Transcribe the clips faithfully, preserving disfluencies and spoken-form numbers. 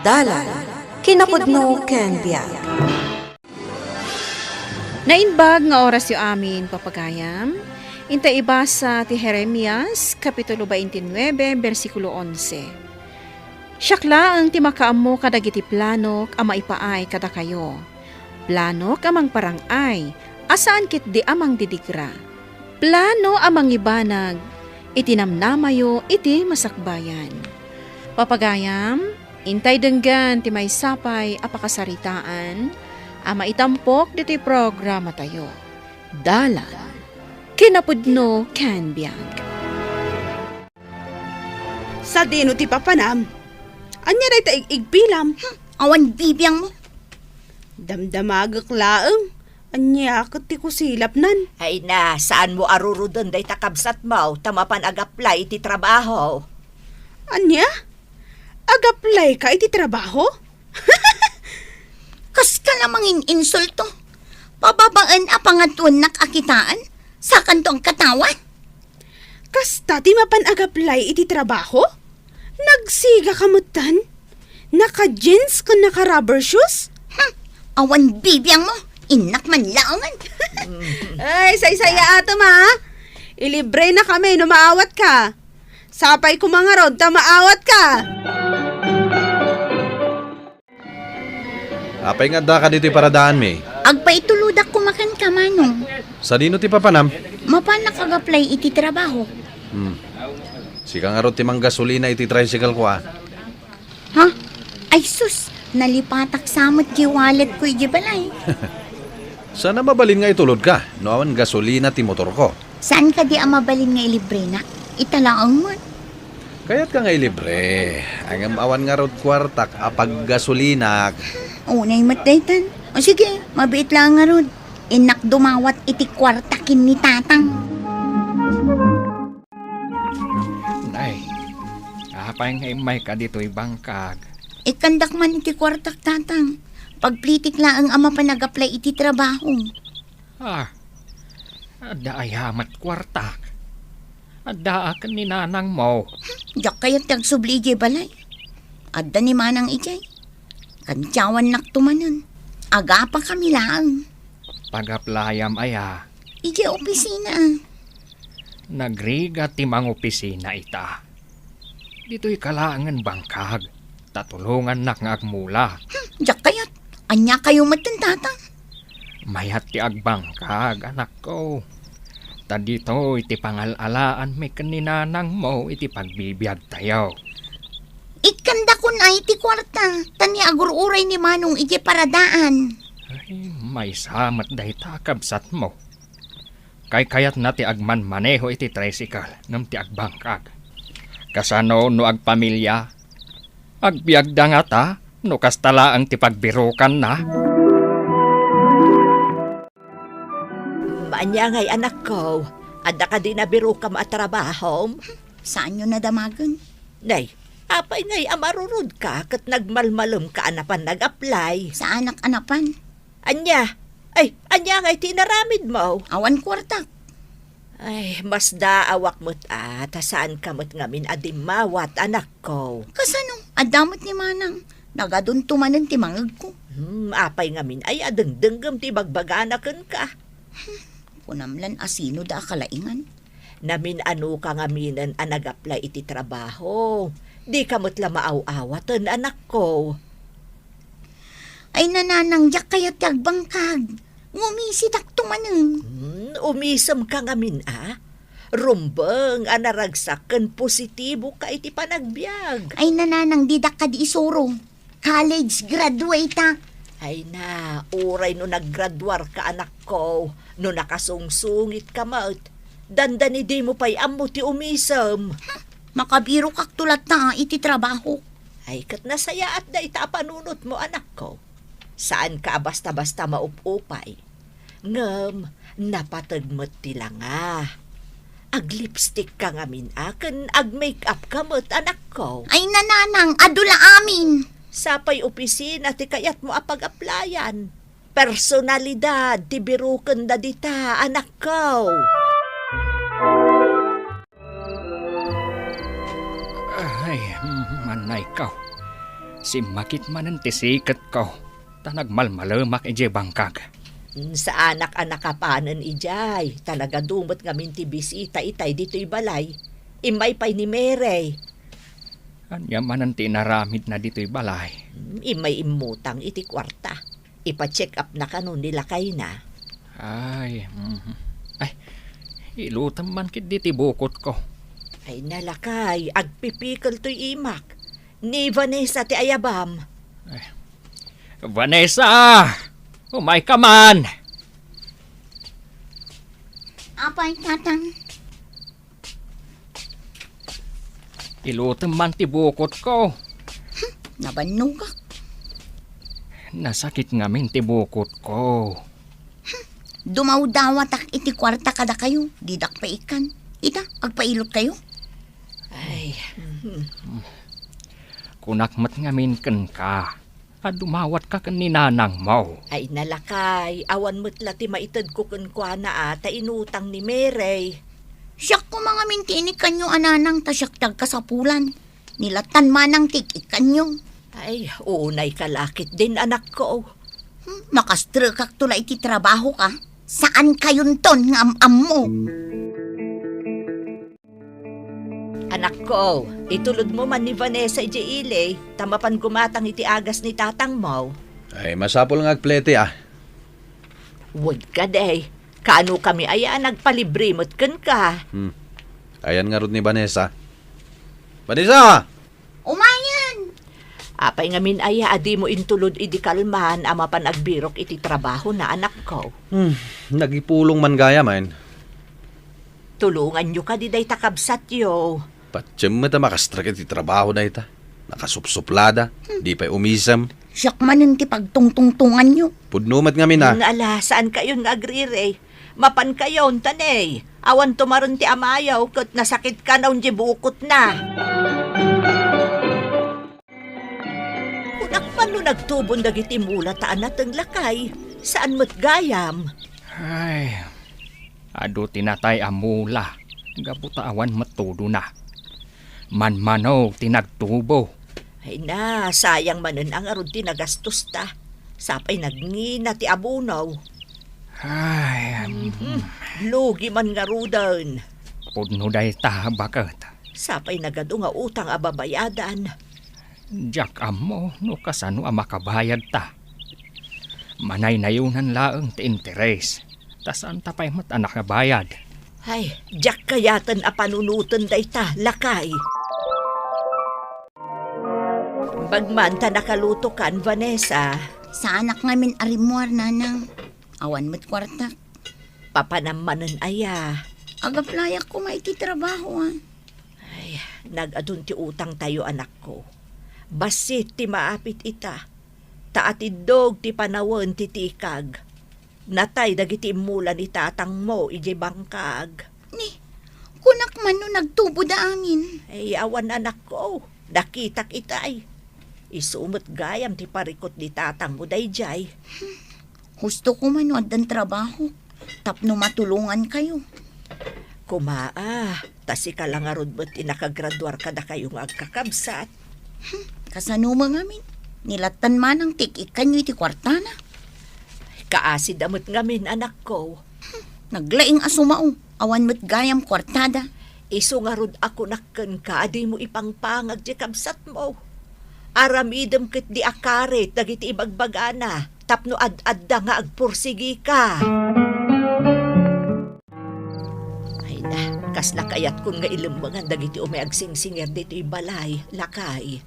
Dalan, kinapudno ken biag. Naimbag nga orasyo amin, papagayam. Inta ibasa ti Jeremias, Kapitulo twenty-nine, bersikulo onse. Siak laeng ti makaammo kadagiti planok a maipaay kadakayo. Planok a mangparang-ay, a saan ketdi a mangdidigra. Plano a mangibanag iti namnamayo iti masakbayan. Papagayam, intay denggen ti maysa pay a pakasaritaan a maitampok ditoy programatayo. Dalan, kinapudno ken biag. Sadino ti papanam? Ania dayta ig-igpilam? Hmm, awan bibiangmo. Damdamagek laeng. Ania ket ti kusilapnan? Ay na, saanmo a ruroden dayta kabsatmo ta mapan ag-apply iti trabaho. Ania? Ag-apply ka iti trabaho? Kaska la mangin-insulto. Pababaen a pangatoennak a kitaen, sakanto agkatawa. Kasta ti mapan ag-apply iti trabaho? Nagsiga ka metten? Naka-jeans ken naka-rubber shoes? Hmm, awan bibiangmo, innak man laengen. Ay, saysayaatom, a. Ilibrenakami no maawat ka. Sapay koma ngarud ta maawat ka. Apay nga addaka ditoy paradaanmi? Agpaitulodak koma kenka, Manong. Sadino ti papanam? Mapanak ag-apply iti trabaho. Hmm. Sika ngarud ti manggasolina iti tricycle ko, a. Ha? Ay sus, nalipatak sa met ti wallet ko iti balay. Saan a mabalin nga itulodka no awan gasolina ti motorko? Saan kadi a mabalin nga ilibrenak? Ita laeng met. Kayatka nga ilibre, ngem awan ngarud kuartak a paggasolinak. Unay met daytan. O sige, mabiit laeng ngarud. Innak dumawat iti kuarta ken ni Tatang. Nay, apay nga immayka ditoy bangkag? Ikkandak man iti kuartak, Tatang. Pagplitik laeng a mapan ag-apply iti trabaho. Ah, adda aya met kuartak? Addaak ken ni nanangmo. Diak kayat ti agsubli idiay balay. Adda ni manang idiay. Kantiawannakto manen. Agapakami laeng. Pag-applyam aya? Idiay opisina. Nagrigat ti mangopisina ita. Ditoyka laengen bangkag, ta tulongannak nga agmula. Hmm, diak kayat. Ania kayo met ken Tatang? Mayat ti agbangkag, anakko. Ta ditoy ti pangal-alaanmi ken ni nanangmo iti pagbibiagtayo. Ikkandakon ay ti kuarta, ta ni agur-uray ni Manong iti paradaan. Ay, maysa met dayta, kabsatmo. Kaykayatna ti agmanmaneho iti tricycle ngem ti agbangkag. Kasano no agpamilia? Agbiagda ngata no kasta laeng ti pagbirukanna? Ania ngay, anakko? Adda kadi nabirukam a trabahom? Saanyo nadamagen? Nay, apay ngay a marurodka ket nagmalmalemka a napan nag-apply? Saanak a napan. Ania? Ay, ania ngay ti inaramidmo? Awan kuartak. Ay, masdaawak met a, ta saanka met ngamin a dimmawat, anakko. Kasano? Adda met ni Manang. Nagadunto manen ti mangegko. Hmm, apay ngamin ay a dengdenggem ti ibagbagana kenka? Hmm, kunam lan a sino da a kalaingan. Namin-anoka ngaminen a nag-apply iti trabaho. Dika met la maaw-awaten, anakko. Ay, nanang, diak kayat ti agbangkag. Ngumisitakto manen. Hmm, umisemka ngamin a? Rumbeng a naragsak ken positiboka iti panagbiag. Ay, nanang, didak kadi isuro. College graduate ak. Ay na, uray no naggraduarka, anakko, no nakasungsungitka met, dandani dimo pay ammo ti umisem. Hmm, makabirokakto latta iti trabaho. Ay, ket nasayaat dayta a panunotmo, anakko. Saanka a basta-basta maup-upay. Ngem, napateg met ti langa. Aglipstick ka ngamin a, ken agmake-up ka met, anakko. Ay, nanang, adu la amin. Sapay opisina ti kayatmo a pag-applyan. Personalidad ti birukenda dita, anakko. Ay, manaykaw. Simmakit manen ti siketko, ta nagmalmalemak idiay bangkag. Saanak a nakapanen idiay, ta nagadu met ngamin ti bisita itay ditoy balay. Immay pay ni Mary. Ania manen ti inaramidna ditoy balay? Immay immutang iti kuarta. Ipa-check up na kano ni lakayna. Ay, mhm. Ay, ilutem man ketdi ti bukotko. Ay, nalakay, agpipikeltoy imak. Ni Vanessa ti ayabam. Ay. Vanessa! Umayka man! Apay, Tatang? Ilutem man ti bukotko. Nabannogak. Nasakit ngamin ti bukotko. Dumawdawatak iti kuarta kadakayo, didak pay ikkan. Ita, agpailotkayo. Ay. Kunak met ngamin kenka a dumawatka ken ni nanangmo. Ay, nalakay, awan met la ti maitedko kenkuana a ta inutang ni Mary. Siak koma ngamin ti inikkanyo a nanang ta siak ti agkasapulan. Ni lattan manang ti ik-ikkanyo. Ay, unayka la ketdin, anakko. Hmm, makastrekakto la iti trabahoka. Saankayonton nga am-ammo. Anakko, itulodmo man ni Vanessa idiay ili, ta mapan gumatang iti agas ni tatangmo. Ay, masapul nga agplete, a. Wen kadi, kaanokami aya a nagpalibre met kenka? Hmm. Ayan ngarud ni Vanessa. Vanessa! Umayen! Apay ngamin aya a dimo intulod idi kalman a mapan agbirok iti trabahona, anakko? Hmm, nagipulong man gayam. Tulonganyo kadi dayta kabsatyo. Patiem met a makastrek iti trabaho dayta. Nakasupsuplada, di pay umisem. Siak manen ti pagtungtungtonganyo. Pudno met ngamin, a. Ala, saankayon nga agriri. Mapankayon, ta ne, awan tumaren ti amayo ket nasakit kanayon diay bukotna. Kunak man no nagtubon dagiti mula ta anateng, lakay, saan met gayam? Ay, adu ti natay a mula, gapu ta awan met tudona. Manmano ti nagtubo. Ay na, sayang manen a ngarud ti nagastosta. Sapay nagngina ti abono. Ay, mhm. Lugi man ngaruden. Pudno dayta, baket. Sapay nagadu nga utang a babayadan. Diak ammo no kasano a makabayadta. Manaynayonan laeng ti interes, ta saanta pay met a nakabayad. Ay, diak kayaten a panunoten dayta, lakay. Bagman ta nakalutokan, Vanessa. Saanak ngamin a rimmuar, nanang. Awan met kuartak. Papanam manen aya? Agaplayak koma iti trabaho, a. Ay, nag-adun ti utangtayo, anakko. Bassit ti maapit ita, ta atiddog ti panawen ti tikag. Natay dagiti immula ni tatangmo idiay bangkag. Ni, kunak man no nagtuboda amin. Ay, awan, anakko. Nakitak itay. Isu met gayam ti parikut ni tatangmo daydiay. Husto koma no addan trabaho tapno matulongankayo. Koma a, ta sika la ngarud met ti nakagraduar kadakayo nga agkakabsat. Hmm, kasano man ngamin? Ni lattan manang ti ik-ikkanyo iti kuartana. Kaasida met ngamin, anakko. Hmm, naglaing a sumao. Awan met gayam kuartada. Isu ngarud a kunak kenka a dimo ipangpangag ti kabsatmo. Aramidem ketdi a karit dagiti ibagbagana tapno ad-adda nga agpursigika. Ay na, kasla kayatkon nga ilemmengan dagiti umay agsingsingir ditoy balay, lakay.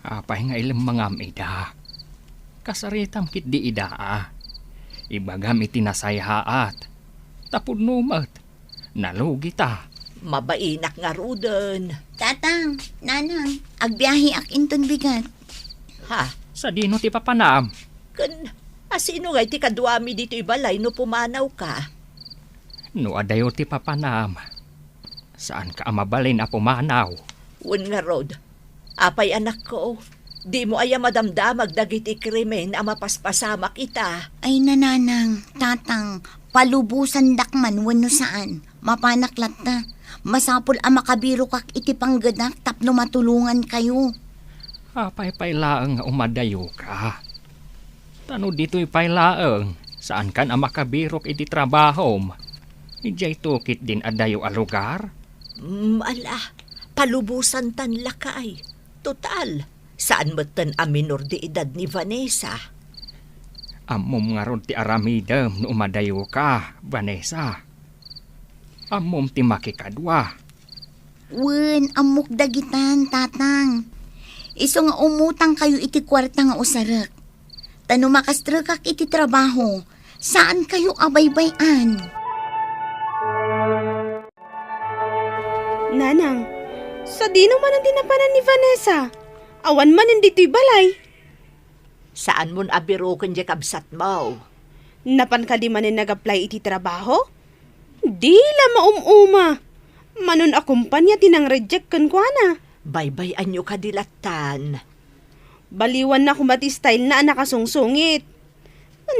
Apay nga ilemmengam ida? Kasaritam ketdi ida a. Ibagam iti nasayaat. Ta pudno met. Nalugita. Mabainak ngaruden. Tatang, nanang, agbiaheak inton bigat. Ha? Sadino ti papanam? Ken, asino ngay ti kaduami ditoy balay no pumanawka? No adayo ti papanam, saanka a mabalin a pumanaw. Wen ngarud, apay, anakko, dimo aya madamdamag dagiti krimen a mapaspasamak ita? Ay, nananang, tatang, palubosandak man wenno saan, mapanak latta. Masapul a makabirokak iti panggedak tapno matulongankayo. Apay pay laeng nga umadayoka? Ta no ditoy pay laeng, saankan a makabirok iti trabahom. Idiay tukit din adayo a lugar? Mm, ala, palubosantan lakay. Total, saan metten a minor di edad ni Vanessa. Ammom ngarud ti aramidem no umadayoka, Vanessa. Ammom ti makikadua. Wen, ammok dagitan, Tatang. Isu nga umutangkayo iti kuarta nga usarek. Ta no makastrekak iti trabaho, saankayo a baybay-an. Nanang, sadino manen ti napanan ni Vanessa? Awan manen ditoy balay. Saanmon a biroken diay kabsatmo? Napan kadi manen nag-apply iti trabaho? Di la maum-uma. Manon a kumpania ti nang-reject kenkuana? Baybay-anyo kadi lattan. Baliwanna koma ti style na a nakasungsungit.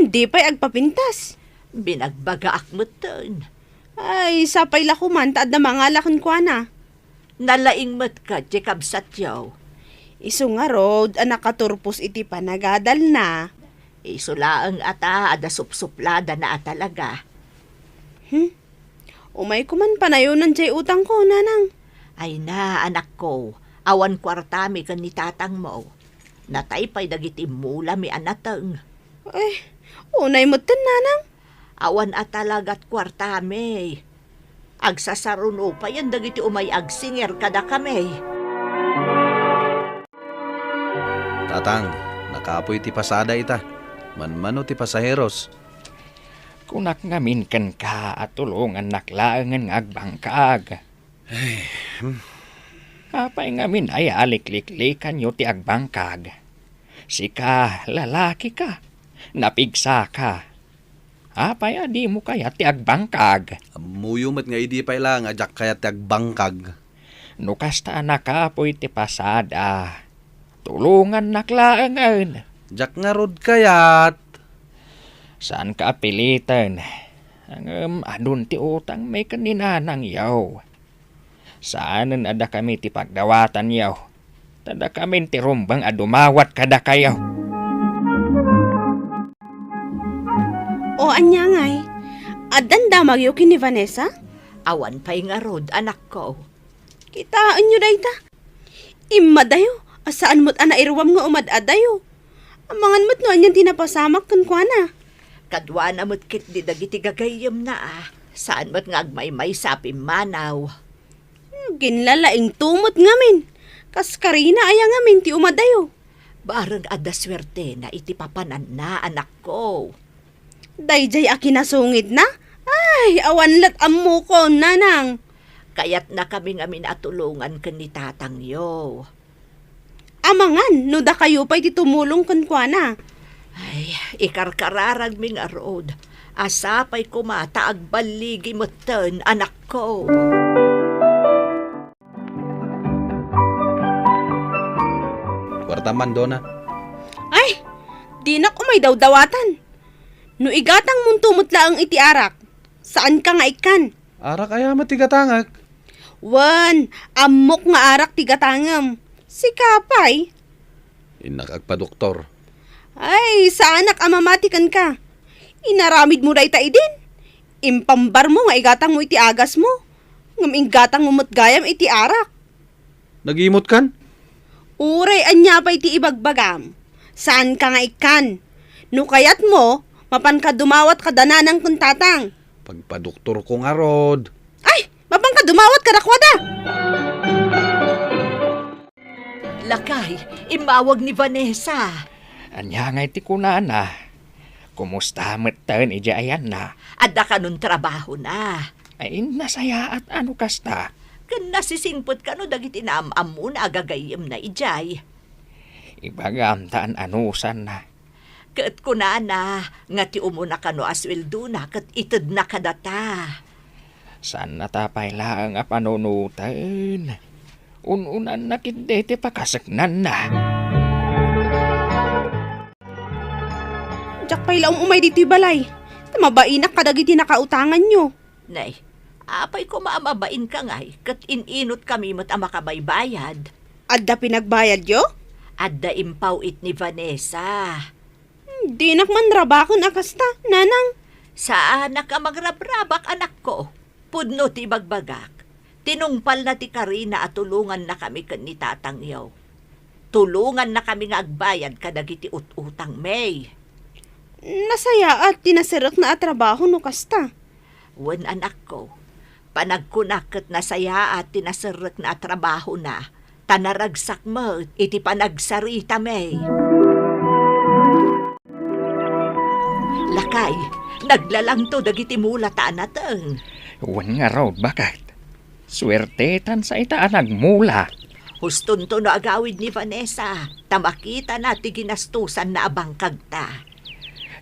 Di pay agpapintas. Binagbagaak metten. Ay, sapay la koman ta adda mangala kenkuana. Nalaing met ket ti kabsatyo. Isu ngarud a nakaturpos iti panagadalna. Isu laeng ata a da supsupladana a talaga. Hmm? Umayko man panayonan diay utangko, nanang. Ay na, anakko, awan kuartami ken ni tatangmo. Natay pay dagiti immulami a nateng. Eh, unay metten, nanang. Awan a talagat kuartami. Agsasaruno payen dagiti umay agsinger kadakami. Tatang, nakapoy ti pasada ita. Manmano ti pasaheros? Kunak ngamin kenka a tulongannak laengen nga agbangkag. Ay, hmm. Apay ngamin aya a likliklikanyo ti agbangkag? Sika, lalakika, napigsaka. Apay a dimo kayat ti agbangkag? Ammoyo met nga idi pay la nga diak kayat ti agbangkag. No kasta a nakapoy ti pasada, tulongannak laengen. Diak ngarud kayat. Saanka a piliten. Ngem adun ti utangmi ken ni nanangyo. Saanen a dakami ti pagdawatanyo. Ta dakamin ti rumbeng a dumawat kadakayo. O ania ngay? Addan damagyo ken ni Vanessa? Awan pay ngarud, anakko. Kitaenyo dayta. Immadayo, a saan met a nairuam nga umad-adayo. Amangan met no anian ti napasamak kenkuana. Kaduana met ketdi dagiti gagayyemna a saan met nga agmaymaysa a pimmanaw. Ginlalaingto met ngamin. Kas karina aya ngamin ti umadayo. Bareng adda suertena iti papananna, anakko. Daydiay a kinasungitna? Ay, awan lat ammokon, nanang. Kayatnakami ngamin a tulongan ken ni tatangyo. Amangan no dakayo pay ti tumulong kenkuana. Ay, ikarkararagmi ngarud. A sapay koma ta agballigi metten, anakko. Kuartam man, Dona. Ay, dinak umay dawdawatan. No igatangmonto met laeng iti arak, saanka nga ikkan. Arak aya met ti gatangek? Wen, ammok nga arak ti gatangem. Sika pay? Innak agpadoktor. Ay, saanak a mamati kenka. Inaramidmo dayta idin. Impambarmo nga igatangmo iti agasmo. Ngem inggatangmo met gayam iti arak. Nagimotkan? Uray ania pay ti ibagbagam, saanka nga ikkan. No kayatmo, mapanka dumawat kada nanang ken tatang. Pagpadoktorko ngarud. Ay, mapanka dumawat kadakuada! Lakay, immawag ni Vanessa. Ania ngay ti kunana? Kumusta metten idiay ayanna? Adda kanon trabahona? Ay, nasayaat a no kasta. Ken nasisingpet kano dagiti naam-ammona a gagayyemna idiay? Ibagam ta an-anusanna. Ket kunana nga ti umuna kano a sueldona ket itedna kadata. Saanna ta pay laeng a panunoten. Un-unanna ketdi ti pakaseknanna. Diak pay la um-umay ditoy balay, ta mabainak kadagiti nakautanganyo. Nay, apay koma a mabainka ngay, ket in-inutkami met a makabaybayad? Adda pinagbayadyo? Adda impaw-it ni Vanessa. Dinak manrabaken a kasta, nanang. Saanak a mangrabrabak, anakko. Pudno ti ibagbagak. Tinungpalna ti karina a tulongannakami ken ni tatangyo. Tulongannakami nga agbayad kadagiti ut-utangmi. Nasayaat ti naserrekna a trabaho no kasta. Wen, anakko, panagkunak ket nasayaat ti naserrekna a trabahona, ta naragsak met iti panagsaritami. Lakay, naglalangto dagiti mula ta anateng. Wen ngarud, baket. Suertetan sa ita a nagmula. Hustonto no agawid ni Vanessa, ta makitana ti ginastosanna a bangkagta.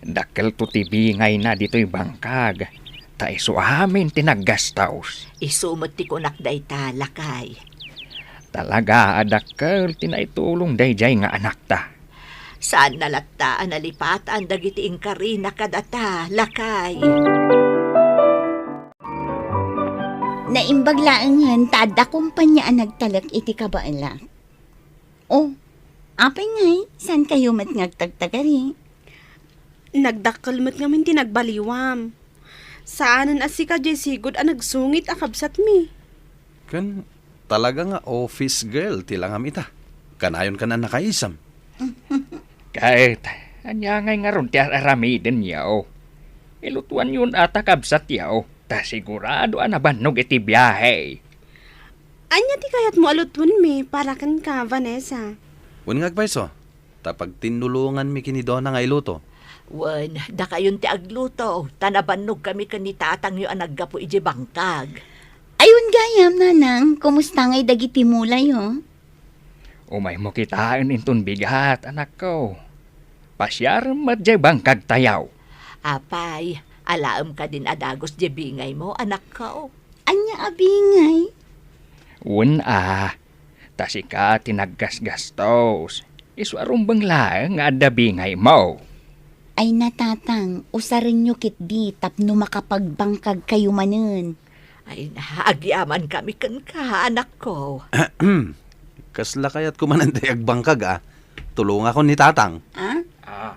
Dakkelto ti bingayna ditoy bangkag, ta isu amin ti naggastos. Isu met ti kunak dayta, lakay. Talaga a dakkel ti naitulong daydiay nga anakta. Saanna latta a nalipatan dagiti inkarina kadata, lakay. Naimbag laengen ta adda kompania a nagtalek iti kabaelak. Oh, apay ngay, saan kayo met nga agtagtagari? Nagdakkel met ngamin ti nagbaliwam. Saanen a sika diay sigud a nagsungit a kabsatmi. Ken talaga nga office girl ti langam ita. Kanayon kan a nakaisem. Ket, ania ngay ngarud ti ar-aramidenyo? Ilutuanyon a ta kabsatyo, ta sigurado a nabannog iti biahe. Ania ti kayatmo a lutuenmi para kenka, Vanessa? Wen nga agpayso, ta pagtinnulonganmi ken ni Dona nga iluto. Wen, dakayon ti agluto, ta nabannogkami ken ni tatangyo a naggapu idiay bangkag. Ay, wen gayam, nanang, kumusta ngay dagiti mulayo? Umaymo kitaen inton bigat, anakko. Pasiarem met diay bangkagtayo. Apay, alaem kadin a dagus diay bingaymo, anakko? Ania a bingay? Wen a, ta sika ti naggasgastos. Isu a rumbeng laeng nga adda bingaymo. Ay, natatang, usarenyo ketdi tapno makapagbangkagkayo manen. Ay, agyamankami kenka, anakko. Kasla kayatko manen ti agbangkag a. Tulongakon ni tatang. Ah? Ah.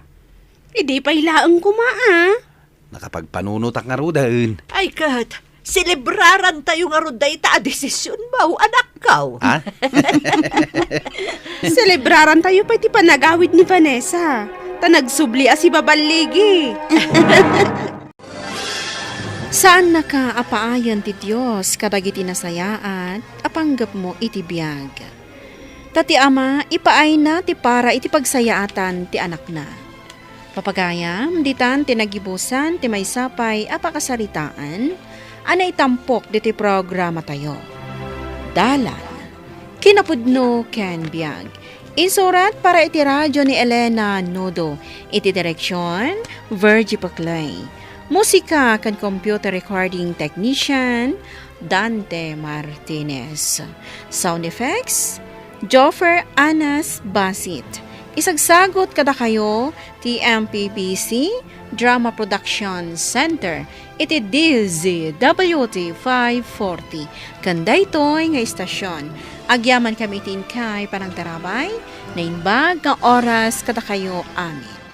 Idi pay laeng koma, ah. Nakapagpanunotak ngaruden. Ay, ket, selebrarantayo ngarud dayta a desisionmo, anakko. Ha? Selebrarantayo pay ti panagawid ni Vanessa. Ta nagsubli a sibaballigi. Saannaka a paayen ti Dios kadagiti nasayaat a panggepmo iti biag. Ta ti Ama, ipaayna ti para iti pagsayaatan ti Anakna. Papagayam, ditan ti nagibusan ti maysa pay a pakasaritaan a naitampok ditoy programatayo. Dalan, kinapudno ken biag. Insurat para iti radio ni Elena Nodo. Iti direksion, Virgie Paclay. Musika ken computer recording technician, Dante Martinez. Sound effects, Joffer Anas Basit. Isagsagot kadakayo ti M P B C Drama Production Center iti D Z W T five forty. Ken daytoy nga istasion, agyamankami iti inkay panangtarabay, naimbag nga oras kadakayo amin.